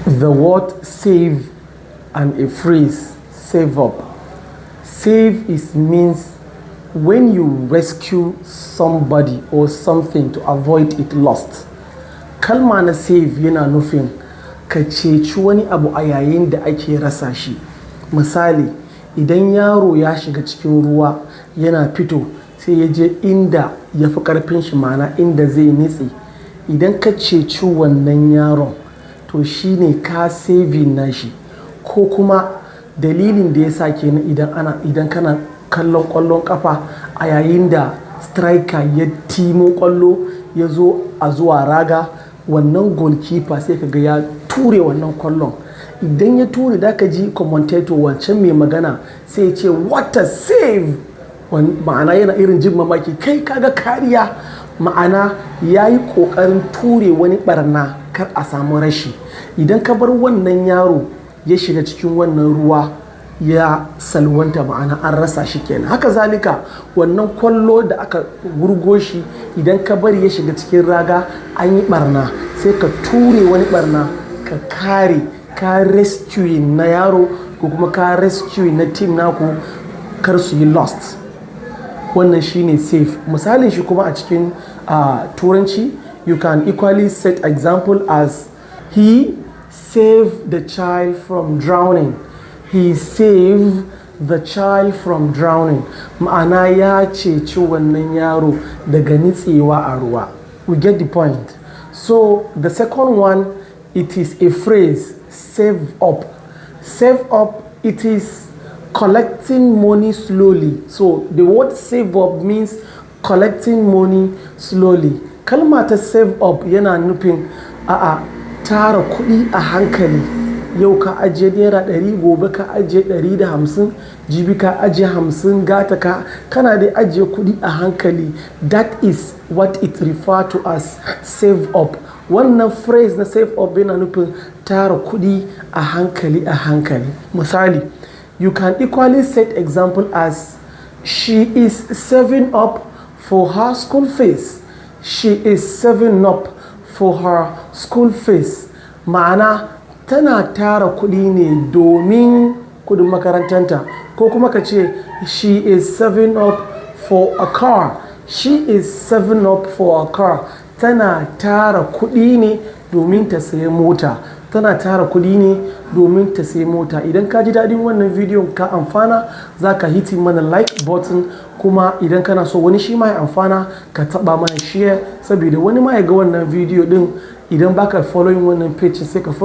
The word "save" and a phrase "save up". Save is means when you rescue somebody or something to avoid it lost. Kalma na "save" yana nufin ka ceci wani abu a yayin da ake rasa shi. Misali, idan yaro ya shiga cikin ruwa yana fito, sai ya je inda ya fi ƙarfin shi, ma'ana inda zai nitse. Idan ka ceci wannan yaron, to shine ka saving nashi. Ko kuma dalilin da ya sa kenan idan kana kallon ƙwallon ƙafa, a yayin da striker ya timo ƙwallo ya zo a zuwa raga, wannan goalkeeper sai ka ga ya ture wannan ƙwallon. Idan ya ture, da ka ji commentator, wancan mai magana, sai ya ce, "What a save!" Ma'ana yana irin jin mamaki, kai kaga kariya, ma'ana ya yi ƙoƙarin ture wani ɓarna kar a samu rashi. Idan ka bar wannan yaro ya shiga cikin wannan ruwa ya salwanta, ma'ana an rasa shi kenan. Haka zalika wannan kwallo da aka wurgo shi, idan ka bari ya shiga cikin raga, an yi barna. Sai ka ture wani barna ka kare, ka rescue na yaro ko kuma ka rescue na team naku kar su yi lost. Wannan shine save. Misalin shi kuma a cikin Turanci, you can equally set example as "He saved the child from drowning." "He saved the child from drowning", ma'ana ya ceci wannan yaro daga nitsewa a ruwa. We get the point? So the second one, it is a phrase, "save up". "Save up", it is collecting money slowly. So the word "save up" means collecting money slowly. Kalma ta "save up" yana nufin a'a tara kuɗi a hankali. Yau ka ajiye ₦100, gobe ka ajiye 150, jibi ka ajiye 50, gata ka kana dai ajiye kuɗi a hankali. That is what it refer to as "save up". Wannan phrase na "save up" yana nufin tara kuɗi a hankali a hankali. Misali, you can equally set example as "She is saving up for her school fees." "She is saving up for her school fees", ma'ana tana tara kuɗi ne domin kuɗin makarantanta. Ko kuma ka ce, "She is saving up for a car." "She is saving up for a car", tana tara kuɗi ne domin ta sayi mota. Tana tara kuɗi ne domin ta sayi mota. Idan ka ji daɗin wannan bidiyon, ka amfana, za ka hitting mana like button. Kuma idan kana so wani shi ma ya amfana, ka taɓa mana share saboda wani ma ya ga wannan bidiyo ɗin. Idan baka following wannan page, sai ka follow.